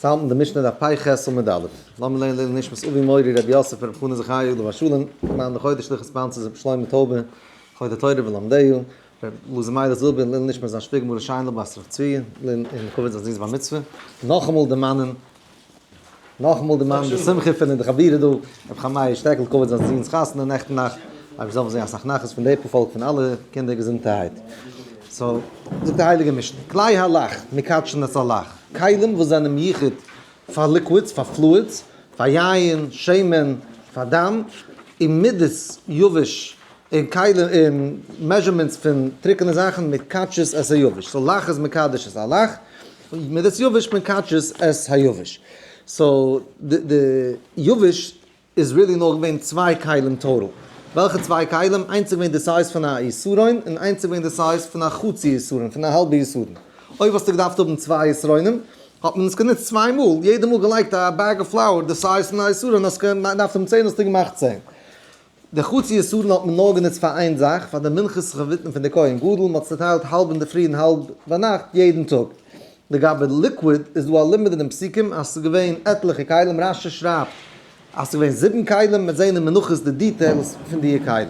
האלטן די משנה דף פ"ח עמוד א'. לאמיר לערנען לעילוי נשמת אבי מורי רבי יוסף רבי חנא זכרי' עליו השלום, למען די חודש שליחות sponsors רבי שלמה טויבער, חולי תורה ולמדהו, רבי אלעזר מיילעך זילבער לעילוי נשמת זיין שוויגער מרת שיינדל בת ר' צבי, לעילוי און לכבוד זיין זון'ס בר מצוה. נאכאמאל דערמאנען נאכאמאל דערמאנען די שמחה פון די חבירה דא, רבי חיים מאיר שטעקל לכבוד זיין זון'ס חתונה נעכטן נאכט, אייבערשטער זאל זען אסאך נחת פון די פארפאלק פון אלע קינדער געזונטערהייט. so, זאגט די הייליגע משנה, כלי הלח, מקדשין את הלח, כלים וואס זענען מיוחד פאר liquids, פאר fluids, פאר יין, שמן, פאר דם, און מידות יבש, און כלים, און measurements פון טרוקענע זאכן, מקדשות את היבש. so לח איז מקדש את הלח, מידות יבש מקדשות את היבש. so די יבש איז really נאר געווען צוויי כלים total. וועלכע צוויי כלים? איינס איז געווען די size פון א עשרון און איינס איז געווען די size פון א חצי עשרון, פון א האלבע עשרון. אויב האסטו געדארפט האבן צוויי עשרונים, האט מען עס גענוצט צוויי מאל, יעדע מאל געלייגט א bag of flour די size פון א עשרון, האסט געדארפט האבן 10 האסטו געמאכט 10. די חצי עשרון האט מען נאר גענוצט פאר איין זאך, פאר די מנחת חביתין פון די כהן גדול, מען האט צוטיילט האלב אינדערפרי און האלב ביינאכט יעדן טאג. לגבי liquid איז דא א לימוד אין די פסוקים אז ס'איז געווען עטליכע כלים, רש"י שרייבט אז ס'איז געווען זיבן כלים, מ'וועט זען אין מנחות די details פון די כלים.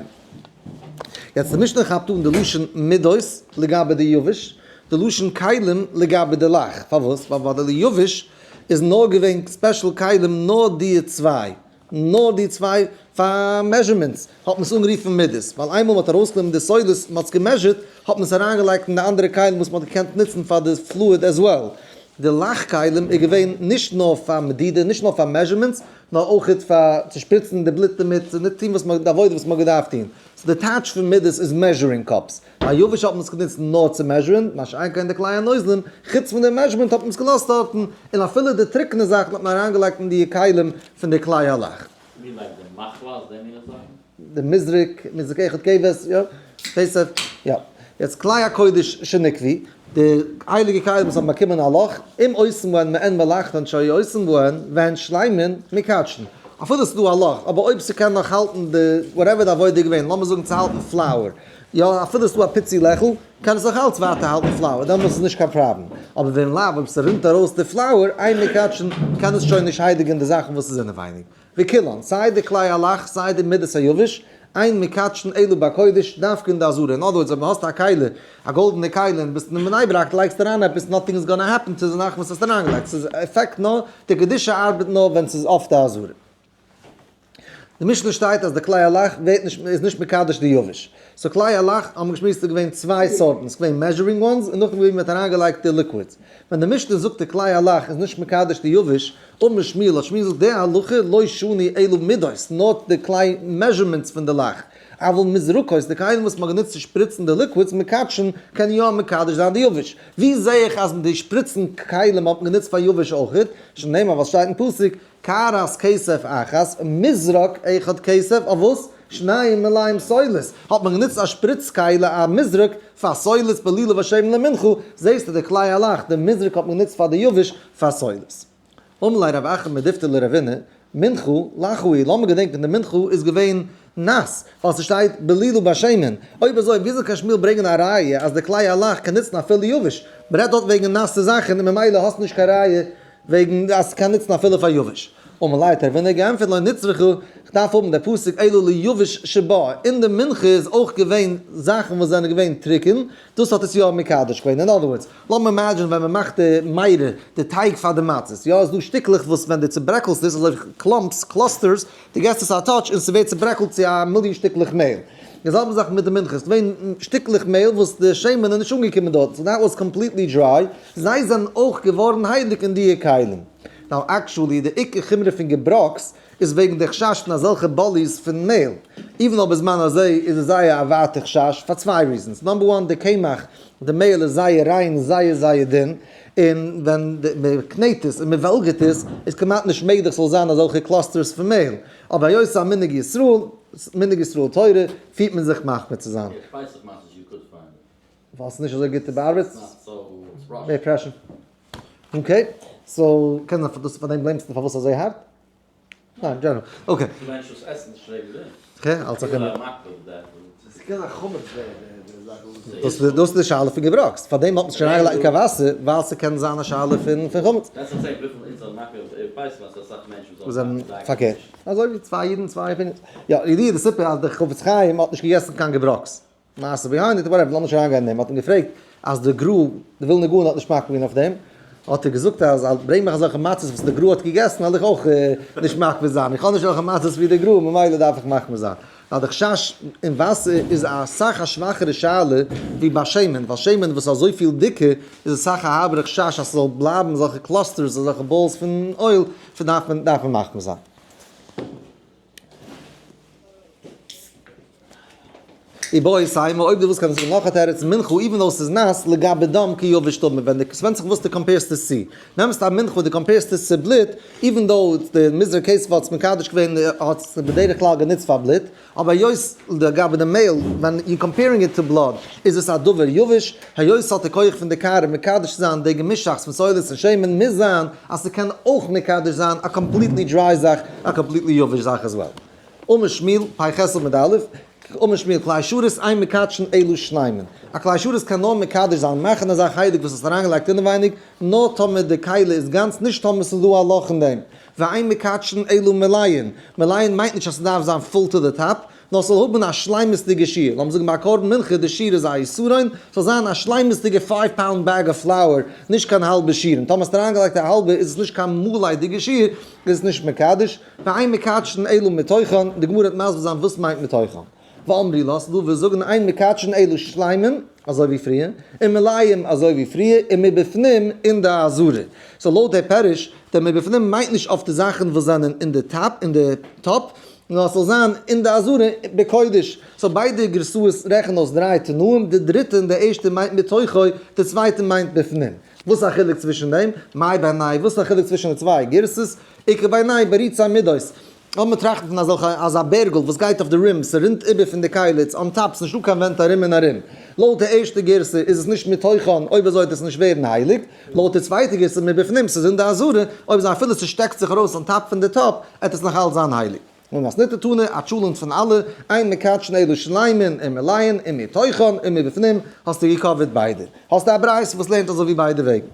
יעצט די משנה כאפט אן די לשון מידות לגבי די יבש, די לשון כלים לגבי די לח, פארוואס? ווייל ביי די יבש איז נאר געווען special כלים נאר די צוויי, נאר די צוויי פאר measurements האט מען עס אנגערופן מידות, ווייל איינמאל מען האט ארויסגענומען די סולת און מען האט עס גע measure ט, האט מען עס אריינגעלייגט אין די אנדערע כלים וואס מען האט געקענט נוצן פאר די fluid as well. די לח כלים איז געווען נישט נאר פאר מדידה, נישט נאר פאר measurements, נאר אויך פאר צו שפריצן די בלוט דערמיט, צו טון וואס מען, די עבודה וואס מען האט געדארפט טון. so די טייטש פון מידות איז measuring cups. ביי יבש האט מען עס גענוצט נאר צו measure ן, מה שאין כן די כלי הנוזלים, חוץ פון די measurement האט מען עס געלאזט דארטן, און אפילו די טרוקענע זאכן האט מען אריינגעלייגט אין די כלים פון די כלי הלח. ווי לייגט די מחלת די מיני זאכן? די מזרק, מזרק אחד כבש, יא, כסף, יא. יעצט כלי הקודש שנקבו, די הייליגע כלים וואס האבן באקומען א לאך, אם עושין בהן מעין מלאכתן שהיו עושין בהן, והן שלימין, מקדשין. אפילו ס'איז דא א לאך, אבער אויב ס'קען נאך האלטן די whatever די עבודה איז געווען, לאמיר זאגן צו האלטן flour, יא אפילו ס'איז דא א פיצי לעכל, קען עס נאך אלץ ווייטער האלטן flour, דעמאלס איז נישט קיין פראבלעם. אבער ואם לאו, אויב ס'רינט ארויס די flour, אין מקדשין, קען עס שוין נישט הייליגען די זאכן וואס איז אינעווייניג. וכולן, סיי די כלי הלח, סיי די מידת היבש, אין מקדשין אלא בקודש, דווקא אין די עזרה. אין other words, אויב האסטו א כלי, א גאלדענע כלי, און ביסט אין בני ברק, לייגסט אריין עפעס, nothing is gonna happen צו די זאכן וואס האסט אריינגעלייגט. ס'איז effect נאר, די קדושה ארבעט נאר ווען ס'איז אויף די עזרה. די משנה שטייט אז די כלי הלח ווערט נישט איז נישט מקדש די יבש. so כלי הלח האבן געשמועסט איז געווען צוויי סארטן, ס'איז געווען measuring ones און נאכדעם געווען ווי מ'האט אריינגעלייגט די liquids. ווען די משנה זאגט די כלי הלח איז נישט מקדש די יבש, אמר שמואל האט שמואל געזאגט די הלכה לא שנו אלא מידות, נאר די כלי measurements פון די לח, אבל מזרקות, די כלים וואס מ'האט גענוצט צו שפריצן די liquids מקדשין קען יא מקדש זיין די יבש. ווי זעה איך אז די שפריצן כלים האט מען גענוצט פאר יבש אויכעט? שנאמר ווייל ס'שטייט אין פסוק קערת כסף אחת, מזרק אחד כסף, אויף וואס? שניים מלאים סולת, האט מען גענוצט א שפריץ כלי א מזרק פאר סולת בלילה ושמן למנחה, זעסטו די כלי הלח, די מזרק האט מען גענוצט פאר די יבש פאר סולת. אמר ליה רב אחא מדיפתי לרבינא, מנחה לחה היא, לאמיר געדענקען די מנחה איז געווען נאס, ווייל ס'שטייט בלילה בשמן, אויב אזוי וויאזוי קען שמואל ברענגען א ראיה אז די כלי הלח קען נוצן אפילו יבש, מ'רעדט דארט וועגן נאסע זאכן און ממילא האסט נישט קיין ראיה וועגן אז ס'קען נוצן אפילו פאר יבש. אמר ליה האט רבינא געענטפערט לא נצרכה, כ'דארף האבן די פסוק אלא ליבש שבה, אין די מנחה איז אויך געווען זאכן וואס זענען געווען טרוקן, דאס האט עס יא מקדש געווען, אין other words, לאמיר imagine ווען מ'מאכט די מיירע, די טייג פאר די מצות, יא, איז דא שטיקלעך וואס ווען דו צוברעקלסט עס, אזוי ווי clumps, clusters, דו געסט עס א touch און ס'ווערט צוברעקלט צו א מיליאן שטיקלעך מעהל. די זעלבע זאך מיט די מנחה, ס'איז געווען שטיקלעך מעהל וואס די שמן איז נישט אנגעקומען דארטן, so that was completely dry, זיי זענען אויך געווארן הייליג אין דיע כלים. now actually די עיקר חומרא פון געבראקס איז וועגן די חשש פון אזעלכע bodies פון מעהל. even אויב בזמן הזה איז עס זייער א ווייטע חשש, פאר צוויי reasons. number one די קמח, די מעהל איז זייער ריין זייער זייער דין, און ווען מען קנעט עס און מען וועלגערט עס, איז כמעט נישט מעגליך ס'זאל זיין אזעלכע clusters פון מעהל. אבער היות ס'איז א מנהג ישראל, מנהג ישראל תורה, פירט מען זיך מחמיר צו זיין. ווייל ס'איז נישט אזוי גוט באארבעט. מער pressure. okay, so קען זיין דאס פאר דעם blame סטו פארוואס אזוי הארט. ניין, general. Okay. די מענטשן וואס עסן נישט רעגולער. כן, אלס א חומר. עס קען זיין חמץ די זאך וואס. דאס איז די שאלה פון געבראקס. פאר דעם האט מען נישט אריינגעלייגט קיין וואסער, ווייל ס'קען זיין א שאלה פון חמץ. דאס איז וויפיל אונז זענען מקפיד אויף ערב פסח, ווייל ס'איז אסאך מענטשן וואס וואס זענען פארקערט. אזוי ווי צוויי אידן צוויי opinions. יא, ידיעה די סיפור אז דער חפץ חיים האט נישט געגעסן קיין געבראקס. מעשה behind it, whatever, לאמיר נישט אריינגיין אין דעם. מ'האט אים געפרעגט אז די גרא, די ווילנער גאון האט נישט מקפיד געווען אויף דעם, האט ער געזאגט אז ברענג מיך אזעלכע מצות וואס די גרא האט געגעסן וועל איך אויך נישט מקפיד זיין, איך האב נישט אזעלכע מצות ווי די גרא ממילא דארף איך מחמיר זיין. ווייל די חשש אין וואסער איז אסאך א שוואכערע שאלה ווי ביי שמן, ווייל שמן וואס איז אזויפיל דיקער איז אסאך א הארבערע חשש אז ס'זאל בלייבן אזעלכע clusters אזעלכע balls פון oil, דארף מען דארף מען מחמיר זיין. איבעית אימא, אויב דו ווילסט קענסטו זאגן נאך א תירוץ, מנחה even though ס'איז נאס, לגבי דם כיבש דמי, ווען די, ס'ווענדט זיך וואס דו compare סט עס צו. נעמסט א מנחה וואס דו compare סט עס צו בלוט, even though די מזרק כסף האט עס מקדש געווען, האט עס בדרך כלל גענוצט פאר בלוט, אבער היות לגבי די מעהל, ווען you comparing it to blood, איז עס א דבר יבש, היות ס'האט די כח פון די קערה מקדש צו זיין די געמישאכטס פון סולת און שמן, מוז זיין אז ס'קען אויך מקדש זיין א completely dry זאך, א completely יבש זאך as well. אמר שמואל, פ"ח עמוד א', אמר שמואל, כלי שרת אין מקדשין אלא שלימין. א כלי שרת קען נאר מקדש זיין, מאכן א זאך הייליג וואס האסט אריינגעלייגט אינעווייניג, נאר טאמער די כלי איז גאנץ, נישט טאמער ס'איז דא א לאך אין דעם. ואין מקדשין אלא מלאין. מלאין מיינט נישט אז ס'דארף זיין full to the top, נאר ס'זאל האבן א שלימות'דיגע שיעור. לאמיר זאגן ביי א קרבן מנחה, די שיעור איז א עשרון, ס'זאל זיין א שלימות'דיגע five pound bag of flour, נישט קיין האלבע שיעור. און טאמער האסט אריינגעלייגט א האלבע איז עס נישט קיין מלא'דיגע שיעור, איז עס נישט מקדש. ואין מקדשין אלא מתוכן, די גמרא וועט מסביר זיין וואס מיינט מתוכן. ואמרי לה, ס'דא וואס זאגן אין מקדשין אלא שלימין, אזוי ווי פריער, און מלאים אזוי ווי פריער, און מבפנים אין די עזרה. so לויט די פירוש, די מבפנים מיינט נישט אויף די זאכן וואס זענען אין די טאפ, אין די טאפ, נאר עס זאל זיין אין די עזרה בקודש. so ביידע גרסאות רעכענען אויס דריי תנאים, די דריטע און די ערשטע מיינט מתוכו, די צווייטע מיינט בפנים. וואס איז א חילוק צווישן דעם? מאי בינייהו? וואס איז א חילוק צווישן די צוויי גירסות? איכא בינייהו בריצי מידות. לאמיר טראכטן פון אזעלכע אזא בערגל וואס גייט אויף די rim, ס'רינט איבער פון די כלי, it's on top, ס'נישטא קיין ווענט ארום און ארום. לויט די ערשטע גירסא איז עס נישט מתוכן, אויב אזוי וועט עס נישט ווערן הייליג. לויט די צווייטע גירסא מבפנים, ס'איז אין די עזרה, אויב אזוי אפילו ס'שטעקט זיך ארויס on top פון די טאפ, עט עס נאך אלץ זיין הייליג. און מתניתא תנא, א טשולענט פון אלע, אין מקדשין אלא שלימין ומלאין, ומתוכן ומבפנים, האסטו גע cover ט ביידע. האסטו א ברייתא וואס לערנט אזוי ווי ביידע וועגן.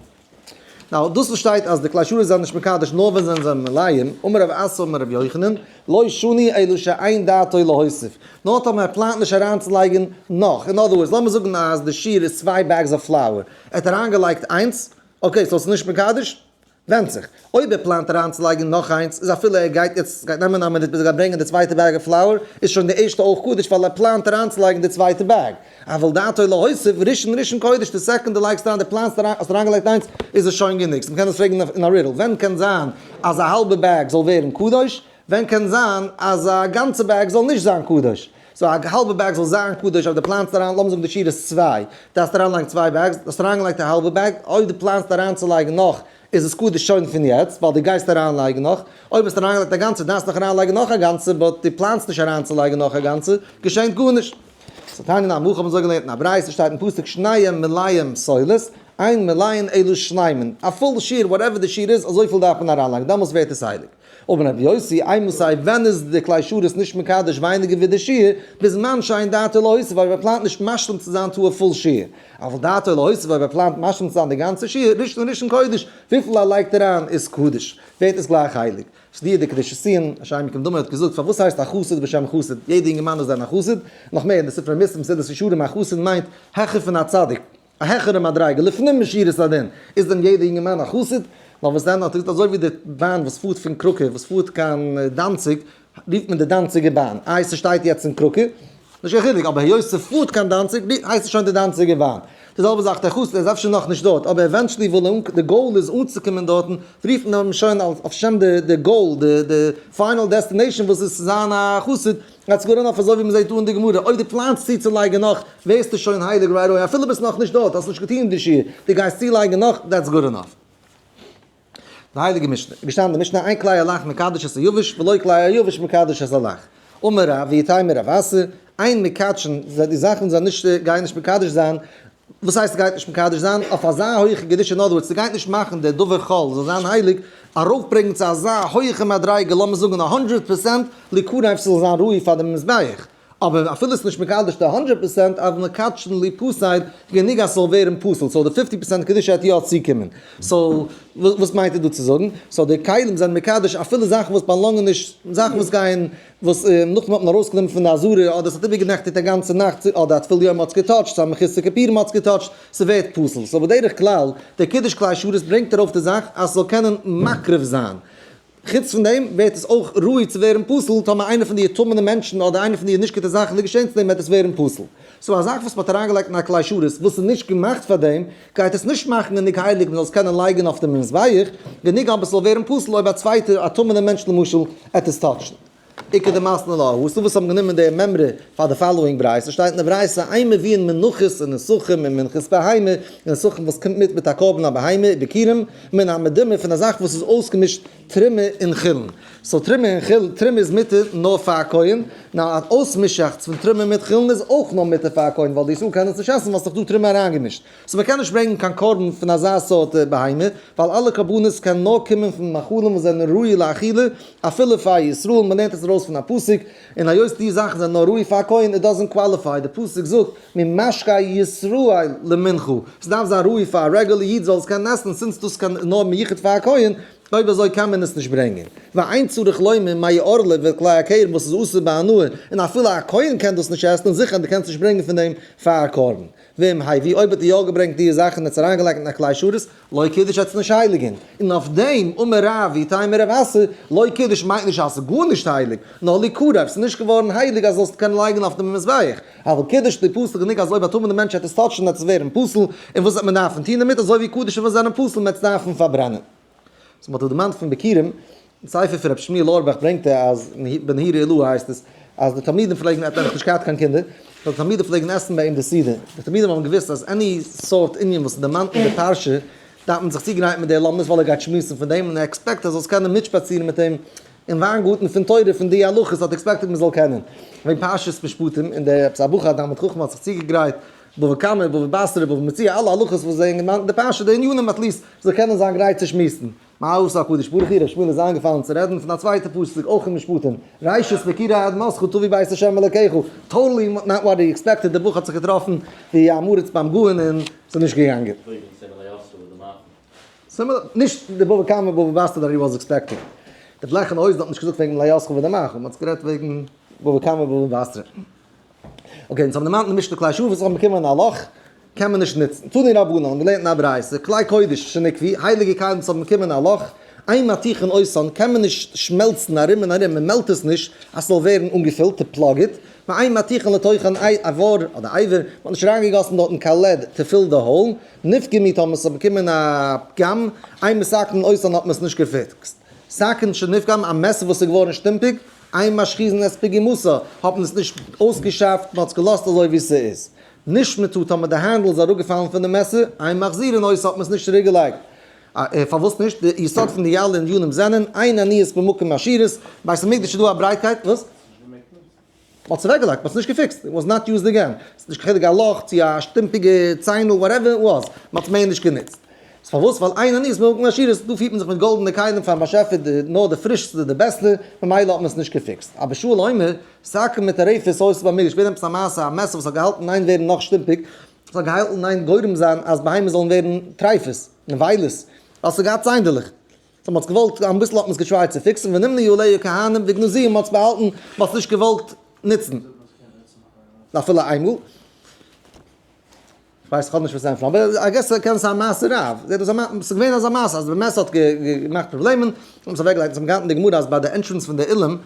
now, דאס וואס שטייט אז די כלי שרת זענען נישט מקדש נאר ווען זיי זענען מלאים, אמר רב אסי אמר רבי יוחנן, לא שנו אלא שאין דעתו להוסיף, נאר טאמער ער פלאנט נישט אריינצולייגן נאך, in other words, לאמיר זאגן אז די שיעור איז צוויי bags of flour, ער האט אריינגעלייגט איינס, okay, so עס איז נישט מקדש? ווענדט זיך. אויב ער פלאנט אריינצולייגן נאך איינס, איז אפילו ער גייט יעצט, גייט נעמען א מינוט ביז ער גייט ברענגען די צווייטע bag of flour, איז שוין די ערשטע אויך קדוש ווייל ער פלאנט אריינצולייגן די צווייטע bag. אבל דעתו להוסיף, ראשון ראשון קודש, די second דו לייגסט אריין, דו פלאנסט אריין, האסט אריינגעלייגט איינס, איז עס שוין גענוג. so מ'קען דאס פרעגן אין א riddle, ווען קען זיין אז א האלבע bag זאל ווערן קדוש? ווען קען זיין אז א גאנצע bag זאל נישט זיין קדוש? so א האלבע bag זאל זיין קדוש אויב דו פלאנסט אריין, לאמיר זאגן די שיעור איז צוויי, דארפסט אריינלייגן צוויי bags, האסט אריינגעלייגט א האלבע bag, אויב דו פלאנסט אריינצולייגן נאך איז עס קדוש שוין פון יעצט ווייל דו גייסט אריינלייגן נאך, אויב האסט אריינגעלייגט א גאנצע דארפסט נאך אריינלייגן נאך א גאנצע, but דו פלאנסט נישט אריינצולייגן נאך א גאנצע, געשענט גארנישט. so תניא נמי הכי האבן אזוי געלערנט אין א ברייתא שטייט אין פסוק שניהם מלאים סולת, אין מלאין אלא שלימין, א full שיעור whatever די שיעור איז אזויפיל דארף מען אריינלייגן דעמאלס ווערט עס הייליג. אמר רבי יוסי, אימתי ווען איז די כלי שרת נישט מקדש ווייניגער ווי די שיעור, בזמן שאין דעתו להוסיף אויב ער פלאנט נישט משלים צו זיין to א full שיעור, אבל דעתו להוסיף אויב ער פלאנט משלים צו זיין די גאנצע שיעור, ראשון ראשון קודש, וויפיל ער לייגט אריין איז קדוש, ווערט עס גלייך הייליג. ס'איז די קדושת ציון, השם יקום דמו האט געזאגט פארוואס הייסט א חסיד בשם חסיד, יעדע אינגערמאן איז דען א חסיד? נאך מער, אין די ספרי מוסר מסילת ישרים א חסיד מיינט העכער פון א צדיק, א העכערע מדריגה, לפנים משורת הדין, איז דען יעדע אינגערמאן א חסיד? נאר וואס דען האט ער געזאגט אזוי ווי די באן וואס פארט פון קראקע וואס פארט קיין דאנציג, רופט מען די דאנציגער באן, איי ס'שטייט יעצט אין קראקע? נישט קיין חילוק, אבער היות ס'פארט קיין דאנציג הייסט עס שוין די דאנציגער באן. די זעלבע זאך דער חסיד, ער איז אפשר נאכנישט דארט, אבער eventually וויל ער די goal איז אנצוקומען דארטן, רופט מען אים שוין אויף שם די goal, די final destination וואס איז צו זיין א חסיד, that's good enough אזוי ווי מ'זעט דא אין די גמרא, אויב דו פלאנסט צוצולייגן נאך, ווערסטו שוין הייליג right away, אפילו ביסט נאכנישט דארט, האסט נישט געטון די שיעור, דו גייסט צולייגן נאך, that's good enough. די הייליגע משנה, איז געשטאנען אין די משנה, אין כלי הלח מקדש את היבש ולא כלי היבש מקדש את הלח. אמר רב ואיתימא רב אסי, אין מקדשין, די זאכן זענען נישט, גייען נישט מקדש זיין. וואס הייסט ס'גייט נישט מקדש זיין? אויף אזא הויכע קדושה, in other words, ס'גייט נישט מאכן דער דבר חול זאל זיין הייליג, ארויפברענגן צו אזא הויכע מדריגה, לאמיר זאגן א 100% ליקרב ס'זאל זיין ראוי פאר דעם מזבח. אבער אפילו ס'איז נישט מקדש די 100%, אבל מקדשין ליפסל, גענוג אז ס'זאל ווערן פסול, so די 50% קדושה העט יא צוקומען. so וואס מיינט ער דא צו זאגן? so די כלים זענען מקדש אפילו זאכן וואס באלאנגען נישט, זאכן וואס גייען, וואס נאכדעם האט מען ארויסגענומען פון די עזרה, אדער ס'האט איבערגענעכטיגט א גאנצע נאכט, אדער א טבול יום האט עס געטאטשט, ס'א מחוסר כיפורים האט עס געטאטשט, ס'ווערט פסול. so בדרך כלל, דער קידוש כלי שרת ברענגט ארויף די זאך אז ס'זאל קענען מקריב זיין. חוץ פון דעם ווערט עס אויך ראוי צו ווערן פסול טאמער איינער פון די טמא'נע מענטשן אדער איינער פון די נישט גוטע זאכן איז געשען צו דעם וועט עס ווערן פסול. so א זאך וואס מ'האט אריינגעלייגט אין א כלי שרת וואס איז נישט געמאכט פאר דעם גייט עס נישט מאכן גענוג הייליג מ'זאל עס קענען לייגן אויף דעם מזבח, גענוג אבער ס'זאל ווערן פסול אויב א צווייטער א טמא'נער מענטש למשל עט עס touch ן. איכא דמתני לה, וואס וואס האבן גענומען די מימרא פאר די following ברייתא, שטייט אין די ברייתא אין מביאין מנחות און נסכים און מנחת בהמה, און נסכים וואס קומט מיט מיט א קרבן א בהמה, וביכורים, מן המדומע פון א זאך וואס איז אויסגעמישט תרומה און חולין. so תרומה און חולין, תרומה איז מותר נאר פאר א כהן, נאר א אויסמישאכטס פון תרומה מיט חולין איז אויך נאר מותר פאר א כהן, ווייל די ישראל קענען עס נישט עסן ווייל ס'איז דאך דא תרומה אריינגעמישט. so מ'קען נישט ברענגען קיין קרבן פון אזא סארט בהמה, ווייל אלע קרבנות קענען נאר קומען פון מאכלים וואס זענען ראוי לאכילה, אפילו פאר ישראל, מ'לערנט עס ארויס פון א פסוק, און היות די זאכן זענען נאר ראוי פאר א כהן, it doesn't qualify, די פסוק זאגט, ממשקה ישראל למנחה, ס'דארף זיין ראוי פאר א רעגולער איד זאל עס קענען עסן, since דאס קען נאר מיוחד פאר א כהן, אויב אזוי קען מען עס נישט ברענגען. ואין צריך לומר מאי ערלה וכלאי הכרם וואס איז אסור בהנאה, און אפילו א כהן קען דאס נישט עסן, און זיכער אז דו קענסט נישט ברענגען פון דעם פאר א קרבן. ואם הביא, אויב האט ער יא געברענגט די זאכן און עס אריינגעלייגט אין א כלי שרת, לא קידש האט עס נישט הייליגען. און אויף דעם, אמר רב, ואיתימא רב אסי, לא קידש מיינט נישט אז עס איז גארנישט הייליג, נאר ליקרב, עס איז נישט געווארן הייליג אז זאלסט קענען לייגן אויף דעם מזבח. אבל קידש ליפסל גענוג אז אויב א טמא'נער מענטש וועט עס touch ן וועט עס ווערן פסול, און וואס וועט מען דארפן טון דערמיט, אזוי ווי קדשים וואס זענען פסול מען וועט עס דארפן פארברענען. so מ'האט דא דערמאנט פון ביכורים, אין ספר פון רבי שמואל אורבאך ברענגט ער אז בנהירו עילאה הייסט עס, אז די תלמידים פלעגן, ער האט נעבעך נישט געהאט קיין קינדער, די תלמידים פלעגן עסן ביי אים די סעודה, די תלמידים האבן געוואוסט אז any סארט ענין וואס איז דערמאנט אין די פרשה, דארף מען זיך צוגרייטן מיט די לומדות ווייל ער גייט שמועסן פון דעם, און ער expect אז זאלסט קענען מיטשפאצירן מיט אים אין וויינגארטן פון תורה פון די הלכות האט expected מען זאל קענען. וועגן פרשת משפטים, און דער עפעס א בחור א תלמיד חכם האט זיך צוגעגרייט, בבא קמא, בבא בתרא, בבא מציעא, אלע הלכות וואס זענען געמאנט אין די פרשה, די ענינים at least זאל קענען זיין גרייט צו שמועסן. מה עשה הקדוש ברוך הוא, ר' שמואל איז איינגעפאלן צו רעדן פון א צווייטע פסוק אויך אין משפטים, ראשית ביכורי אדמתך תביא בית השם אלוקיך, totally not what he expected, דער בחור האט זיך געטראפן ווי א עם הארץ ביים גאון און ס'איז נישט געגאנגען. similar, נישט די בבא קמא בבא בתרא that he was expecting. די בלעכענע הויזן האט נישט געזאגט וועגן ליעסך ודמעך, מען האט גערעדט וועגן בבא קמא בבא בתרא. okay, אונז האבן דערמאנט אין משנה כלי שרת וואס האבן באקומען א לאך, קען מען נישט נוצן. תנו רבנן, האבן געלערנט אין א ברייתא, כלי קודש שניקבו, הייליגע כלים וואס האבן באקומען א לאך, אין מתיכין אותן, קען מען נישט שמעלצן ארום און ארום, מען melt עס נישט אז ס'זאל ווערן אנגעפילט, to plug it, ואין מתיכין לתוכן אבר אדער אבר, מען האט נישט אריינגעגאסן דארטן קיין lead to fill the hole, נפגמו טאמער ס'האט באקומען א פגם, אין מתקנין אותן האט מען עס נישט געפיקסט. סכין שנפגם, א מעסער וואס איז געווארן שטומפיג, אין משחיזין את פגימתה, האט מען עס נישט אויסגעשארפט, מען האט עס געלאזט אזוי ווי ס'איז. נשמטה טאמער די handle איז אראפגעפאלן פון די מעסער, אין מחזירין אותה האט מען עס נישט צוריקגעלייגט. פארוואס נישט? די יסוד פון די אלע ענינים זענען, אין עניות במקום עשירות, בית המקדש איז דא א ברייטקייט, וואס? מ'האט עס אוועקגעלייגט, מ'האט עס נישט געפיקסט, it was not used again, ס'איז נישט קיין חילוק א לאך צו א שטומפיגע ציינל whatever it was, מ'האט עס מער נישט גענוצט. איז פארוואס? ווייל אין עניות במקום עשירות, דא פירט מען זיך מיט גאלדענע כלים פארן באשעפער, די נאר די פרישסטע די בעסטע, ממילא האט מען עס נישט געפיקסט. אבא שאול אומר, סכין מטורפת היתה במקדש, געווען עפעס א מעשה א מעסער וואס האט געהאלטן אין ווערן נאך שטומפיג, עס האט געהאלטן אין גורם זיין אז בהמות זאלן ווערן טרייפות, נבילות, ווייל ס'האט געהאט ציינדעלעך. so מ'האט עס געוואלט, אביסל האט מען עס געטרייט צו פיקסן, ונמנעו עליה כהנים וגנזוה, מ'האט עס באהאלטן, מ'האט עס נישט געוואלט נוצן. אפילו איינמאל. כ'ווייס כ'האב נישט וואס צו ענטפערן, אבער I guess ס'קען זיין מעשה רב. זעט אויס ס'איז געווען אזא מעשה אז די מעסער האט געמאכט פראבלעמען, האט מען עס אוועקגעלייגט, אונז האבן געהאט אין די גמרא אז ביי די entrance פון די אולם,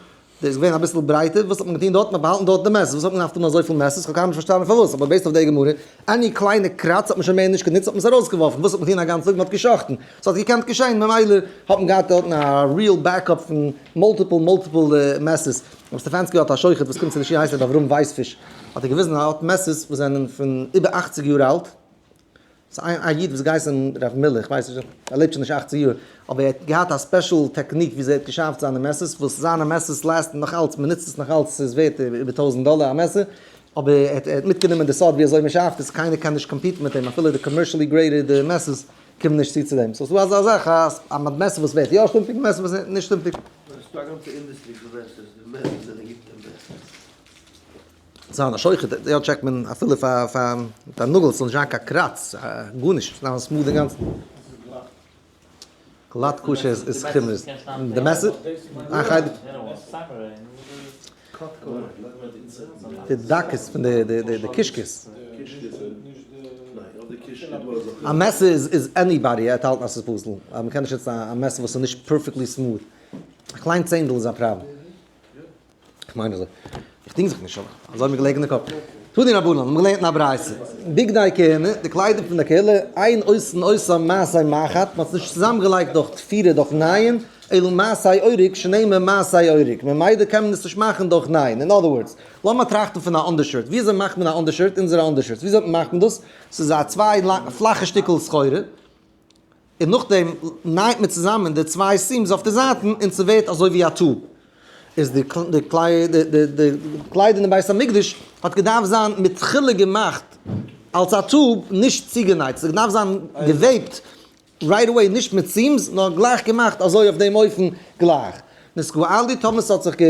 דאס איז געווען אביסל ברייטער, וואס האט מען געטון דארט? מען האט באהאלטן דארט די מעסערס, וואס האט מען געדארפט האבן אזויפיל מעסערס? כ'האב קיינמאל נישט פארשטאנען פארוואס, אבער based אויף די גמרא, any קליינע קראץ האט מען שוין מער נישט גענוצט, האט מען עס ארויסגעווארפן, וואס האט מען געטון א גאנצן טאג? מען האט גע'שחט'ן, ס'האט געקענט געשען, ממילא האט מען געהאט דארטן א real backup פון multiple multiple מעסערס. רב סטעפאנסקי האט א שוחט וואס קומט צו די שיעור הייסט ר' אברהם ווייספיש, האט ער געוויזן אז ער האט מעסערס וואס זענען פון איבער 80 יאר אלט, ס'איז א איד וואס געהייסן רב מילער, איך ווייס נישט, ער לעבט שוין נישט 80 יאר, אבער ער האט געהאט א special technique וויאזוי ער האט געשארפט זיינע מעסערס, וואס זיינע מעסערס last ן נאך אלץ, מ'נוצט עס נאך אלץ, ס'איז ווערט איבער 1000 דאלער א מעסער. אבער ער האט מיטגענומען די סוד ווי אזוי מען שארפט עס, קיינער קען נישט compete ן מיט אים, אפילו די commercially graded מעסערס קומען נישט צו צו דעם. so ס'דא אזא זאך אז א מעסער וואס ווערט יא שטומפיג און מעסער וואס ווערט נישט שטומפיג. ס'דא א גאנצע industry פון מעסערס, די מעסערס זענען גוטע מעסערס. זיין א שוחט, יא טשעקט מען אפילו פאר פאר א נאגל ס'זאל נישט זיין קיין קראץ, גארנישט, ס'זאל זיין smooth אינגאנצן. גלאט כשר איז חומרות. די מעסער? א חלק. די דקות פון די די די קישקעס. א מעסער איז anybody ער האט האלטן אז ס'איז פסול. מ'קען נישט נוצן א מעסער וואס איז נישט perfectly smooth. א קליין צענדל איז א פראבלעם. איך מיין אזוי. איך דינג זיך נישט אבער אזוי האט מיר געלעגן אין קאפ. תנו רבנן, האבן געלערנט אין א ברייתא. בגדי כהונה, די קליידער פון די קהילה, אין עושין אותם מעשה מחט, מען האט עס נישט צוזאם געלייגט דורך תפירה דורך נייען, אלא מעשה אורג, שנאמר מעשה אורג, ממילא קען מען עס נישט מאכן דורך נייען. אין other words, לאמיר טראכטן פון א undershirt, ווי אזוי מאכט מען א undershirt, אונזערע undershirts, ווי אזוי מאכט מען דאס? ס'איז א צוויי פלאכע שטיקל סחורה, און נאכדעם נייט מען צוזאמען די צוויי seams אויף די זייטן און ס'ווערט אזוי ווי א tube. איז די קלייד אין די בית המקדש האט געדארפט זיין מתחילה געמאכט אלס א tube, נישט צוגענייט, ס'האט געדארפט זיין געוועבט right away נישט מיט seams נאר גלייך געמאכט אזוי אויף דעם אופן גלייך. נתגעלו טאמער ס'האט זיך גע.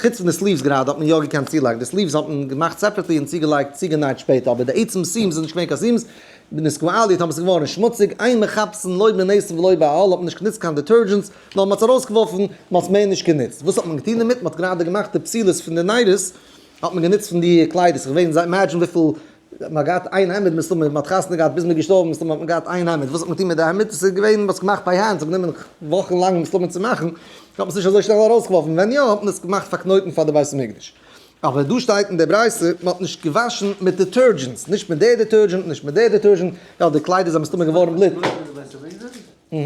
חוץ פון די sleeves גראדע האט מען יא געקענט צולייגן, די sleeves האט מען געמאכט separately און צוגעלייגט צוגענייט שפעטער, אבער די עצם seams איז נישט געווען קיין seams, נתגעלו טאמער ס'איז געווארן שמוציג, אין מכבסין לא בנתר ולא באהל האט מען נישט גענוצט קיין detergents, נאר מ'האט עס ארויסגעווארפן, מ'האט עס מער נישט גענוצט. וואס האט מען געטון דערמיט? מ'האט גראדע געמאכט די פתילות פון די נרות האט מען גענוצט פון די קליידער, ס'איז געווען, imagine וויפיל מ'האט געהאט איין העמד מסתמא, מ'האט חתונה געהאט ביז מ'איז געשטארבן מסתמא האט מען געהאט איין העמד, וואס האט מען געטון מיט די העמד? ס'איז געווען מ'האט עס געמאכט ביי hand, ס'האט גענומען וואכן לאנג מסתמא צו מאכן, האט מען עס נישט אזוי שנעל ארויסגעווארפן, ווען יא האט מען עס געמאכט פאר קנויטן פאר די בית המקדש. אבער דא שטייט אין די ברייתא מ'האט נישט געוואשן מיט detergents, נישט מיט די detergent, נישט מיט די detergent, יא די קליידער זענען מסתמא געווארן בלוט. איך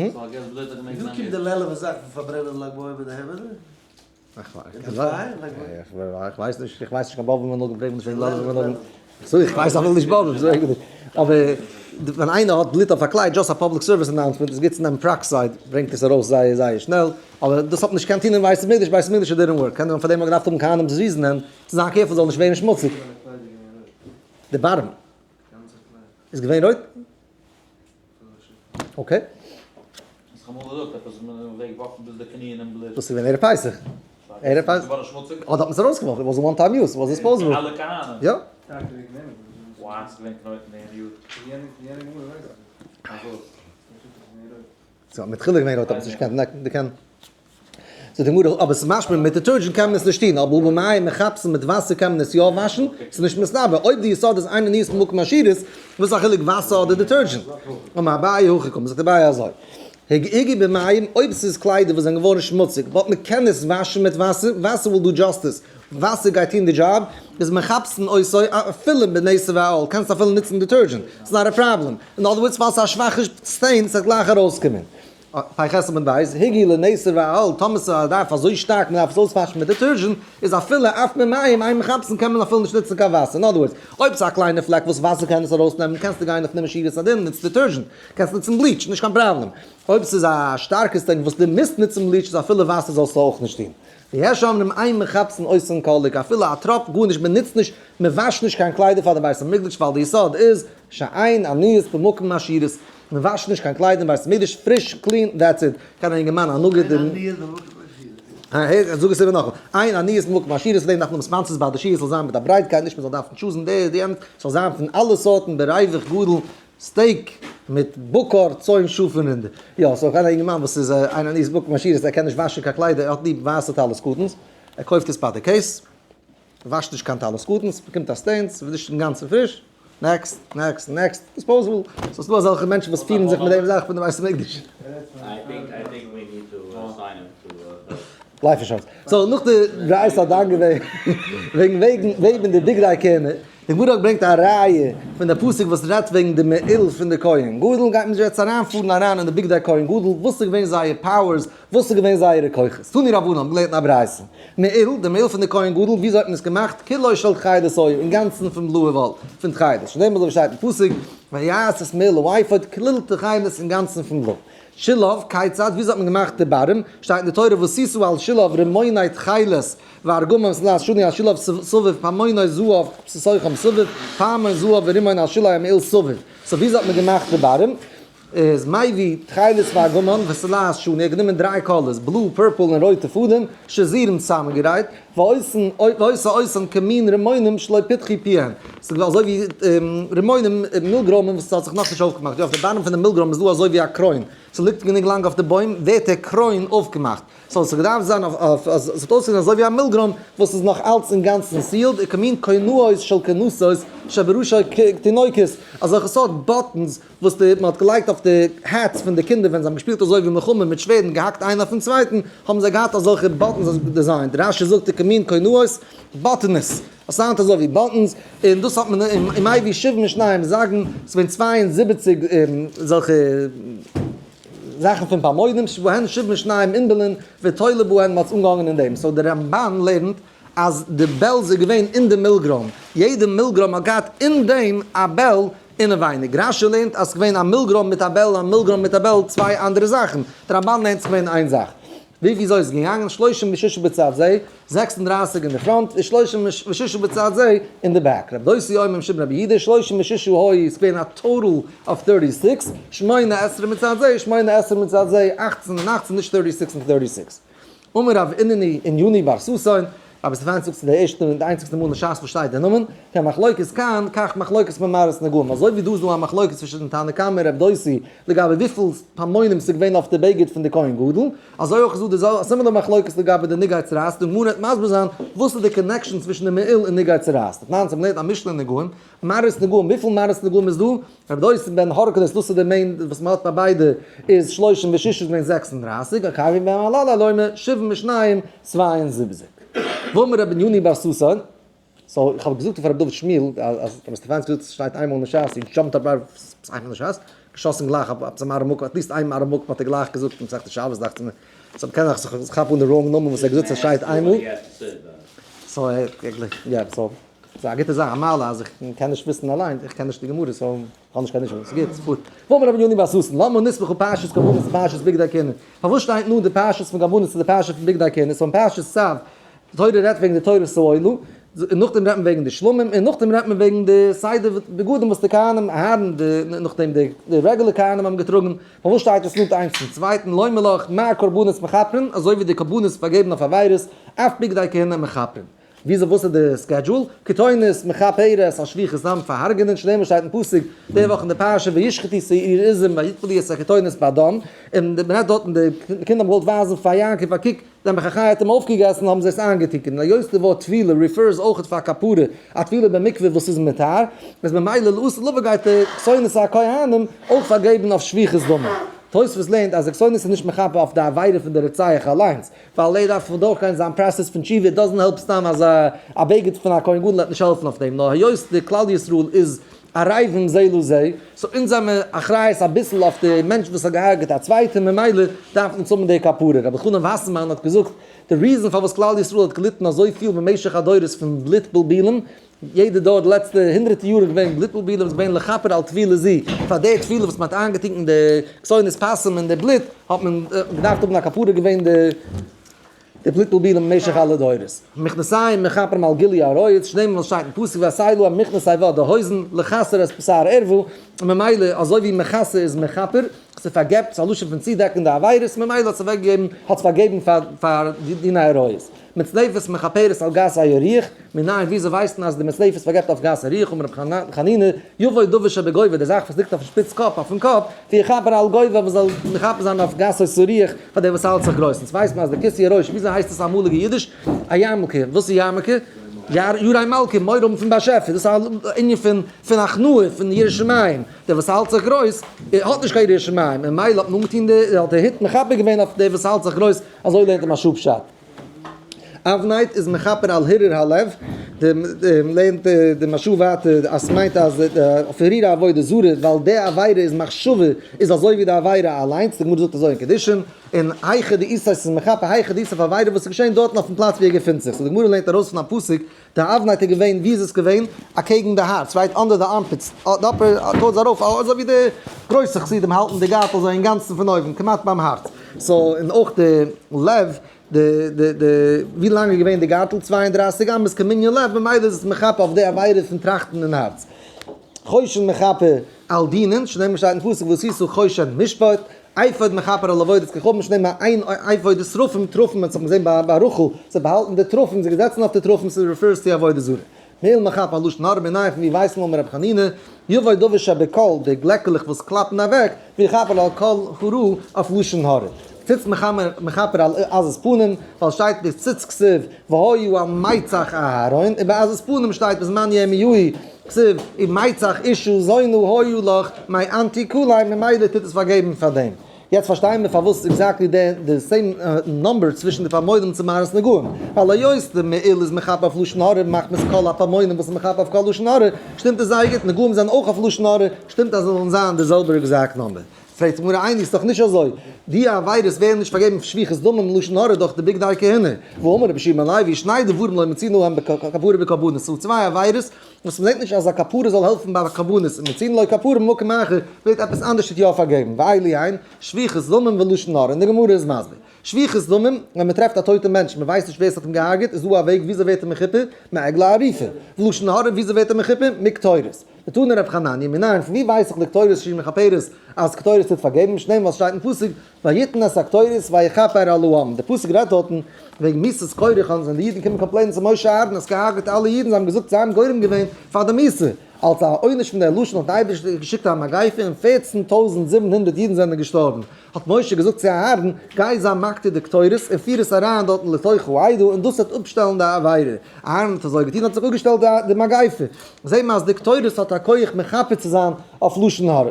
ווייס נישט, איך ווייס נישט קיין באבע מנהגים, פרעג מיך נישט וועגן באבע מנהגים. so איך ווייס אפילו נישט באבע, so איך נישט. אבער ווען איינער האט בלוט אויף א קלייד, just א public service announcement, איז גוט צו נעמען peroxide, ברענגט עס ארויס זייער זייער שנעל. אבער דאס האט נישט קיין טון אין בית המקדש, בית המקדש איז didn't work. קען זיין פאר דעם האט געדארפט האבן כהנים זריזין הענט, צו זיין careful זאל נישט ווערן שמוציג. די bottom איז געווען רויט? okay. דאס איז געווען ערב פסח. ערב פסח. אדער האט מען עס ארויסגעווארפן, it was a one time use, it was disposable. יא. ס'האט מתחילה געווען רויט אבער ס'נישט געקענט דערקענען. זאגט די גמרא, אבער ס'איז משמע מיט detergent קען מען עס נישט טון, אבער ובמים מכבסין מיט וואסער קען מען עס יא וואשן, ס'איז נישט מסתבר, אויב די יסוד איז אין עניות במקום עשירות, וואס איז א חילוק וואסער אדער detergent? אמר אביי הכי קאמר, זאגט אביי אזוי, הגיגי במים, אויב ס'איז קליידער וואס זענען געווארן שמוציג, but מ'קען עס וואשן מיט וואסער, וואסער will do justice, וואסער גייט טון די דזשאב, איז מכבסין אותו אפילו בנתר ואהל, קענסט אפילו נוצן detergent, ס'איז not a problem, אין other words ווייל ס'איז א שוואכע stain, ס'וועט גלייך ארויסקומען. פ"ח עמוד ב', הגיע לנתר ואהל, טאמער ס'דארף אזוי שטארק מ'דארף עס אויסוואשן מיט detergent, איז אפילו אף במים אין מכבסין קען מען אפילו נישט נוצן קיין וואסער, אין other words, אויב ס'איז א קליינע פלעק וואס וואסער קען עס ארויסנעמען קענסטו גיין לפנים משורת הדין נוץ detergent, קענסט נוצן bleach, נישט קיין פראבלעם. אויב ס'איז א שטארקע stain וואס דו מוזט נוצן bleach איז אפילו וואסער זאלסטו אויך נישט טון. ויש אומרים אין מכבסין אותן כליל אפילו א טראפ גארנישט מ'נוצט נישט מ'וואשט נישט קיין קליידער פאר די בית המקדש ווייל די יסוד איז שאין עניות במקום עשירות, מען וואשט נישט קיין קליידער אין בית המקדש, פריש clean that's it, קען א אינגערמאן א נגיד אין. הער, זאג עס איבער נאכאמאל, אין עניות במקום עשירות, פאר דעם דארף מען האבן sponsors ביי די שיעור, ס'זאל זיין מיט א ברייטקייט, נישט מען זאל דארפן choose ן די די יענץ, ס'זאל זיין פון אלע סארטן בריווח גדול, steak מיט בקר צאן שאף און רינדער. יא, so קען א אינגערמאן וואס איז אין עניות במקום עשירות, ער קען נישט וואשן קיין קליידער, ער האט ליב ווייסע טלית קטן'ס, ער קויפט עס ביי די case, וואשט נישט קיין טלית קטן, ס'באקומט א stain, ס'איז נישט אינגאנצן פריש, next, next, next, disposable, so ס'דא אזעלכע מענטשן וואס פירן זיך מיט דעם זאך פון די בית המקדש. life insurance. so נאך די רייס האט דן געווען וועגן וועגן וועבן די בגדי כהונה, די גמרא ברענגט א ראיה פון די פסוק וואס רעדט וועגן די מעיל פון די כהן גדול, גייט מען יעצט אריינפארן אריין אין די בגדי כהן גדול, וואס איז געווען זייער powers, וואס איז געווען זייערע כוחות? תנו רבנן האבן געלערנט אין א ברייתא, מעיל, די מעיל פון די כהן גדול, וויאזוי האט מען עס געמאכט? כולו של תכלת היה, אינגאנצן פון בלויע וואל, פון תכלת, שנאמר אזוי ווי שטייט אין פסוק, ויעש את מעיל האפוד, כליל תכלת, אינגאנצן פון בלוי. שיליו, כיצד, וויאזוי האט מען געמאכט די בדים? שטייט אין די תורה ועשית על שיליו רימוני תכלת וארגמן ותולעת שני על שיליו סביב פעמוני זהב בתוכם סביב פעמון זהב ורימון על שילי המעיל סביב. so וויאזוי האט מען געמאכט די בדים? איז מביא תכלת וארגמן ותולעת שני, ער האט גענומען דריי colors, blue, purple און רויטע פאדעם, שזורים צוזאמענגערייט, ועושה אותן כמין רימונים שלא פתחו פיהן, ס'איז אזוי ווי רימונים, מילגרוימען וואס האט זיך נאכנישט אויפגעמאכט, יא אויף די בדים פון די מילגרוים איז דא אזוי ווי א קרוין, ס'ליגט גענוג לאנג אויף די בוים ווערט דער קרוין אויפגעמאכט, so ס'האט געדארפט זיין אויף אז ס'האט אויסגעזען אזוי ווי א מילגרוים וואס איז נאך אלץ אינגאנצן sealed, וכמין כונאות של כנסות שבראשי תינוקות, אזעלכע סארט buttons וואס די מען האט געלייגט אויף די hats פון די קינדער ווען זיי האבן געשפילט אזוי ווי מלחמה מיט שווערדן געהאקט איינער אויפן צווייטן האבן זיי געהאט אזעלכע buttons design רשי זאגט וכמין כונאות באטענעס עס sound אזוי ווי buttons און דאס האט מען ומביא שבעים ושניים זגין עס געווען 72 אזעלכע זאכן פון פעמונים שבהן 72 ענבלים ותולה בהן מען האט עס אנגעהאנגען אין דעם so דער רמבן לערנט אז די bells איז געווען אין די מילגרוים, יעדע מילגרוים האט געהאט אין דעם א bell אינעווייניג, רשי לערנט אז ס'איז געווען א מילגרוים מיט א bell, א מילגרוים מיט א bell, צוויי אנדערע זאכן, די רמבן לערנט ס'איז געווען איין זאך. ווי וויאזוי איז געגאנגען, 36 בצד זה, 36 אין די front, און 36 בצד זה אין די back. רבי דוסי אומר משום רבי יהודה, 36 היו, איז געווען א total of 36, שמונה עשרה מצד זה, שמונה עשרה מצד זה, 18 און 18, נישט 36 און 36. אמר רב אינני אין יוני בר ששון, רבי סטעפאן זאגט ס'איז די ערשטע און די איינציגסטע מאל אין שס וואס שטייט דער נאמען, כן מחלוקת כאן כך מחלוקת במראות נגעים, אזוי ווי דא איז דא א מחלוקת צווישן תנא קמא און רב דוסי לגבי וויפיל פעמונים ס'איז געווען אויף די בגד פון די כהן גדול, אזוי אויך איז דא די זעלבע similar מחלוקת לגבי די נגעי צרעת, די גמרא וועט מסביר זיין וואס איז די connection צווישן די מעיל און נגעי צרעת, תנן צו מ'לערנט א משנה אין נגעים, מראות נגעים, וויפיל מראות נגעים איז דא? רבי דוסי בן הורקנוס, דאס איז די main וואס מ'האט ביי ביידע, איז 36 איז געווען 36, עקביא בן מהללאל אומר שבעים ושניים 72. ואמר רבי בנימין בר סוסון, so איך האב געזאגט פאר רבי דוד שמיל, אז רבי סטעפאנסקי זאגט עס שטייט איינמאל אין שס, he jumped up איינמאל אין שס, געשאסן גלייך אויף עפעס א מראה מקום, at least איין מראה מקום האט ער גלייך געזאגט אין מסכת שבת דאכט זיך מיר, so מ'קען דאך זיך כאפן די wrong נאמען וואס ער האט געזאגט עס שטייט איינמאל. so יא, so. ס'איז א גוטע זאך, א מעלה אז איך קען נישט וויסן אליין, איך קען נישט די גמרא, so איך האב נישט קיין issue, ס'איז גוט, ס'פארט. ואמר רבי יוני בר ששון, למה נסמכו פרשת קרבנות לפרשת בגדי כהונה? פארוואס שטייט נאר די פרשת פון קרבנות צו די פרשה פון בגדי כהונה? so אין פרשת צו, די תורה רעדט וועגן די תורת העולה, און נאכדעם רעדט מען וועגן די שלמים, און נאכדעם רעדט מען וועגן די סדר בגדים וואס די כהנים, אהרן, די, נאכדעם די regular כהנים האבן געטראגן, פארוואס שטייט עס נאנט איינס צום צווייטן? לומר לך, מה קרבנות מכפרין, אזוי ווי די קרבנות פארגעבן אויף עבירות, אף בגדי כהונה מכפרין. וויאזוי וואס איז די schedule? כתונת מכפרת על שפיכות דם פאר הרג'נען שנאמר שטייט אין פסוק די וואך אין די פרשה וישחטו שעיר עזים ויטבלו את הכתונת בדם, און מען רעדט דארטן די קינדער האבן געוואלט ווייזן פאר יעקב א קוק די מחחי האט אים אויפגעגעסן האבן זיי עס איינגעטונקען און היות די ווארט טבילה refers אויכעט פאר כפרה א טבילה במקווה וואס איז מטהר איז ממילא לעתיד לבא גייט די כתונת הכהנים אויך פארגעבן אויף שפיכות דמים. תוספות לערנט אז די כתונת איז נישט מכפר אויף די עבירה פון די רוצח אליינס, ווייל ער דארף דורכגיין זיין process פון תשובה, doesn't help סתם אז א בגד פון א כהן גדול וועט נישט העלפן אויף דעם, נאר היות די כלל ישראל איז ערבים זה לזה, so אונז זעמער אחריות אביסל אויף די מענטש וואס האט געהארגעט א צווייטע, ממילא דארף אונז האבן די כפרה. רבי חנן וואסערמאן האט געזאגט, די reason פארוואס כלל ישראל האט געליטן אזויפיל במשך הדורות פון בלוט בלבולים, יעדע דור די לעצטע הונדרעטע יאר איז געווען בלוט בלבולים, איז געווען לכפר על טבילה זו, פאר די טבילה וואס מען האט איינגעטונקען די כתונת פסים אין די בלוט, האט מען געדארפט האבן א כפרה געווען די די בלוט בלבולים במשך אלע דורות. מכנסיים מכפרים על גילוי עריות, שנאמר וואס שטייט אין פסוק ועשה לו המכנסי וואט די הויזן לכסר את בשר ערווה, און ממילא אזוי ווי מכסה איז מכפר, ס'פארגעבט, ס'איז א לשון פון צודעקן די עבירות, ממילא האט עס אוועקגעגעבן, האט עס פארגעבן פאר פאר דיני עריות. מצנפת מכפרת על גס היריח, מנין וויאזוי ווייסט מען אז די מצנפת פארגעבט אויף גס היריח, אמר רבי חנינא, יבוא דבר שבגובה, די זאך וואס ליגט אויפן שפיץ קאפ, אויפן קאפ, ויכפר על גובה, וואס זאל מכפר זיין אויף גס היריח, פאר דער וואס האלט זיך גרויס. אונז ווייסט מען אז די כיסוי הראש, וויאזוי הייסט עס אמאליגע אידיש? א יארמולקע. וואס איז יארמולקע? ירא מלכא, מורא האבן פון באשעפער, דאס איז א ענין פון פון הכנעה, פון יראת שמים, דער וואס האלט זיך גרויס, האט נישט קיין יראת שמים, ממילא האט מען אנגעטון די, האט דער הוט מכפר געווען אויף דער וואס האלט זיך גרויס, אזוי לערנט אים א שו פשט. אבנט איז מכפר על הרהור הלב, די לערנט די מהרש"א ווייטער אז ס'מיינט אז אויף הרהור עבודה זרה ווייל די עבירה איז מחשבה איז אזוי ווי די עבירה אליינס, די גמרא זאגט אזוי אין קידושין, און היכא דאיתיה איז מכפר היכא דאיתיה אויף עבירה וואס איז געשען דארטן אויפן פלאץ ווי ער געפינט זיך, so די גמרא לערנט ארויס פון א פסוק די אבנט איז געווען, ווי איז עס געווען? אקעגן די הארץ, right under the armpits, די upper towards ארויף, אזוי ווי די גרויסע חסידים האלטן די גארטל אזוי אינגאנצן פון אויבן, כמעט ביים הארץ. so, און אויך די לב, די די די, ווי לאנג איז געווען די גארטל? 32 אמות כמנין לב, ממילא איז עס מכפר אויף די עבירה פון טראכטן אין הארץ. חושן מכפר על דינין, שנאמר שטייט אין פסוק ועשית חושן משפט, אפוד מכפר על עבודת כוכבים שנאמר איין אפוד איז תרפים, תרפים האט זיך געזען ביי רחל, זיי באהאלטן די תרפים, זיי געזעצן אויף די תרפים, ס'איז refers צו עבודה זרה. מעיל מכפר על לשון הרע מנין פון ווי ווייסט מען אמר רבי חנינא, יבוא דבר שבקול, די גלעקעלעך וואס קלאפן אוועק, ויכפר על כל הרע אויף לשון הרע. ציץ מכפר על עזות פנים, ווייל שטייט בציץ כתיב והיה על מצח אהרן, און ביי עזות פנים שטייט בזמן ירמיהו כתיב ומצח אשה זונה היה לך מאנתי כולי ממילא טוט עס פארגעבן פאר דעם. יעצט פארשטייען מיר פארוואס exactly די די same number צווישן די פעמונים צו מראות נגעים. ווייל היות די מעיל איז מכפר אויף לשון הרע מחמת כל הפעמונים וואס איז מכפר אויף כל לשון הרע, שטימט עס זייער גוט, נגעים זענען אויך אויף לשון הרע, שטימט אז זיי זאלן זיין די זעלבע exact number. פרעגט די גמרא איני איז דאך נישט אזוי, די עבירות ווערן נישט פארגעבן שפיכות דמים לשון הרע דורך די בגדי כהונה, והאמר רבי יהושע בן לוי שני דברים לא מצינו להם כפרה בקרבנות, ס'איז דא צוויי עבירות וואס מ'זעט נישט אז א כפרה זאל העלפן ביי קרבנות, און מצינו לו כפרה במקום אחר ווערט עפעס אנדערש טוט יא פארגעבן, ואלו הן, שפיכות דמים ולשון הרע, און די גמרא איז מסביר. שפיכות דמים, ווען מ'טרעפט א טויטע מענטש, מ'ווייסט נישט ווער ס'האט אים געהארגעט, איז דא א וועג וויאזוי ווערט ער מכופר? מעגלה ערופה. ולשון הרע וויאזוי ווערט ער מכופר? מקטורת. דתני רב חנניה, מנין, פון ווי ווייס איך לקטורת שהיא מכפרת אז קטורת טוט פארגעבן, שנאמר ווייל ס'שטייט אין פסוק ויתן את הקטורת ויכפר על העם, די פסוק רעדט דארטן וועגן מיתת קורח און די אידן קומען complain ען צו משה אהרן אז געהארגעט אלע אידן, זיי האבן געזאגט זיי האבן גורם געווען פאר די מיתה, אלס א עונש פון דער לשון האט די אייבערשטער געשיקט א מגיפה און 14,700 אידן זענען געשטארבן, האט משה געזאגט צו אהרן, גיי זיי מקטיר די קטורת און פיר עס אריין דארטן לתוך העדה און דאס וועט אפשטעלן די עבירה. אהרן האט אזוי געטון האט זיך אפגעשטעלט די מגיפה. זעט מען אז די קטורת האט א כח מכפר צו זיין אויף לשון הרע.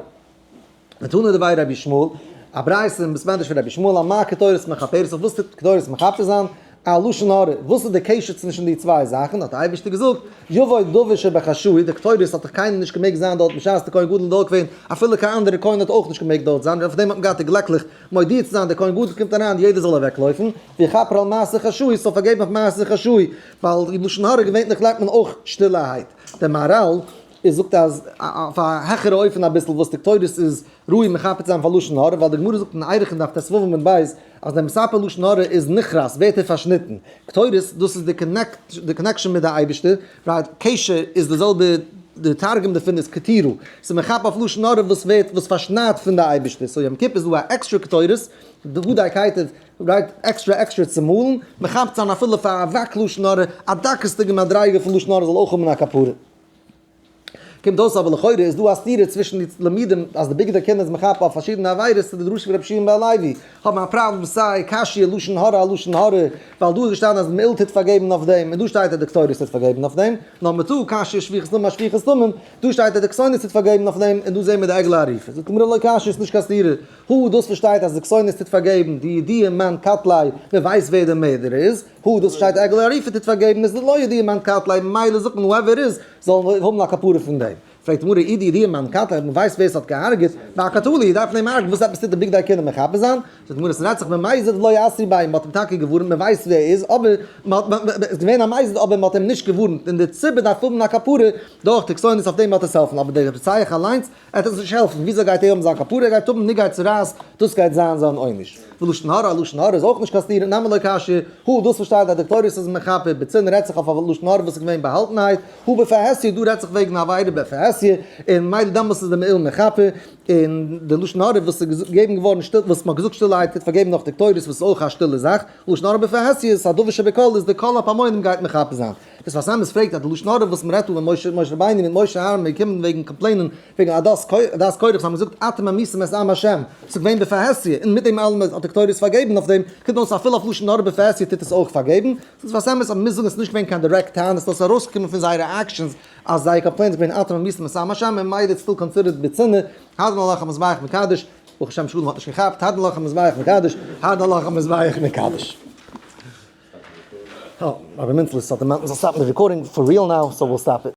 ותנא דבי רבי ישמעאל, א ברייתא אין בית מדרש פון רבי ישמעאל, על מה קטורת מכפרת, אויף וואס טוט קטורת מכפר זיין? א לשון הרע, וואס איז די קשר צווישן די צוויי זאכן? האט דער אייבערשטער געזאגט, יבוא דבר שבחשאי, די קטורת האט דאך קיינער נישט געמעגט זיין דארט בשעת די כהן גדול איז דארט געווען, אפילו קיין אנדערע כהן האט אויך נישט געמעגט דארט זיין, אויף דעם האט מען געהאט די גלעקלעך מודיע צו זיין דער כהן גדול קומט אריין יעדער זאל אוועקלויפן, ויכפר על מעשה חשאי, ס'זאל פארגעבן אויף מעשה חשאי, ווייל לשון הרע געווענליך ליידט מען אויך שטילערהייט. דער מהרל איז זאגט אז אויף א העכערע אופן אביסל וואס די קטורת איז ראוי מכפר צו זיין פאר לשון הרע, ווייל די גמרא זאגט אין ערכין דף טו עמוד ב' אז דער מספר לשון הרע איז נכרת, ווערט ער פארשניטן. קטורת, דאס איז די connection מיט די אייבערשטער, right, קשר איז די זעלבע, די תרגום דערפון איז קטירו, ס'איז מכפר אויף לשון הרע וואס ווערט, וואס פארשניידט פון די אייבערשטער, so יום כיפור איז דא א עקסטרע קטורת, די קייטער, right, עקסטרע עקסטרע צומאלן, מכפר זיין אפילו פאר אבק לשון הרע, א דקות'דיגע מדריגה פון לשון הרע זאל אויך האבן א כפרה. קומט אויס אבער לכאורה איז דא א סתירה צווישן די לימודים אז די בגדי כהונה איז מכפר אויף פארשידענע עבירות צו די דרשה פון רבי שמעון בן לוי האבן א פראבלעם סיי קשיא לשון הרע א לשון הרע ווייל דא איז געשטאנען אז מעיל טוט פארגעבן אויף דעם און דא שטייט אז די קטורת טוט פארגעבן אויף דעם נאר תא קשיא שפיכות דמים א שפיכות דמים דא שטייט אז די כתונת טוט פארגעבן אויף דעם און דא זעהן מיר די עגלה ערופה זאגט די גמרא לא קשיא איז נישט קיין סתירה הא דאס וואס שטייט אז די כתונת טוט פארגעבן דידוע מאן קטליה מען ווייסט ווער דער מערדער איז, הא דאס שטייט עגלה ערופה טוט פארגעבן איז דלא ידוע מאן קטליה ממילא זאגט מען whoever איז זאל האבן א כפרה פון דעם. פרעגט די גמרא אי דידוע מאן קטליה אויב מען ווייסט ווער עס האט געהארגעט, ואקטלוהו דארף מען אים הרג'ן וואס עפעס טוט די בגדי כהונה מכפר זיין? זאגט די גמרא ס'רעדט זיך במזיד ולא אתרו ביה מען האט אים טאקע געווארנט מען ווייסט ווער ער איז אבער מען האט עס איז געווען א מזיד אבער מען האט אים נישט געווארנט און די ציבור דארף האבן א כפרה דורך די כתונת אויף דעם וועט עס העלפן אבער דער רוצח אליינס ער וועט עס נישט העלפן, וויאזוי גייט ער האבן זיין כפרה, ער גייט האבן נגעי צרעת, דאס גייט זיין זיין עונש. ולשון הרע, לשון הרע איז אויך נישט קיין סתירה, נמי לא קשיא, הא דאס וואס שטייט אז די קטורת איז מכפר, בצנעה רעדט זיך אויף א לשון הרע וואס איז געווען באהאלטנהייט, הא בפרהסיא, דא רעדט זיך וועגן עבירה בפרהסיא, און ממילא דעמאלס איז די מעיל מכפר, און די לשון הרע וואס איז געגעבן געווארן שטיל, וואס מען האט געזאגט שטילערהייט טוט פארגעבן נאך די קטורת וואס איז אויך א שטילע זאך, לשון הרע בפרהסיא איז א דבר שבקול איז די קול הפעמונים גייט מכפר זיין. דאס שפת אמת פרעגט אז די לשון הרע וואס מ'רעדט דא ווען משה משה רבינו מיט משה אהרן מיר קומען וועגן complain ען וועגן עדת קורח זיי האבן געזאגט אתם ממיתים את עם השם ס'איז געווען בפרהסיא און מיט דעם אלעם האט די קטורת פארגעבן אויף דעם קומט אויס אפילו אויף לשון הרע בפרהסיא טוט עס אויך פארגעבן דאס שפת אמת אז מ'מוז זאגן עס איז נישט געווען קיין דירעקט טענות נאר ס'איז ארויסגעקומען פון זייערע actions אז זייער complaint איז געווען אתם ממיתים את עם השם און ממילא it's still considered בצנעה הדרן עלך המזבח מקדש ברוך השם שלום האט נישט געכאפט הדרן עלך המזבח מקדש הדרן עלך המזבח מקדש. Oh, Rabbi Mintz האט דערמאנט מ'זאל stop ן די recording for real now, so we'll stop it.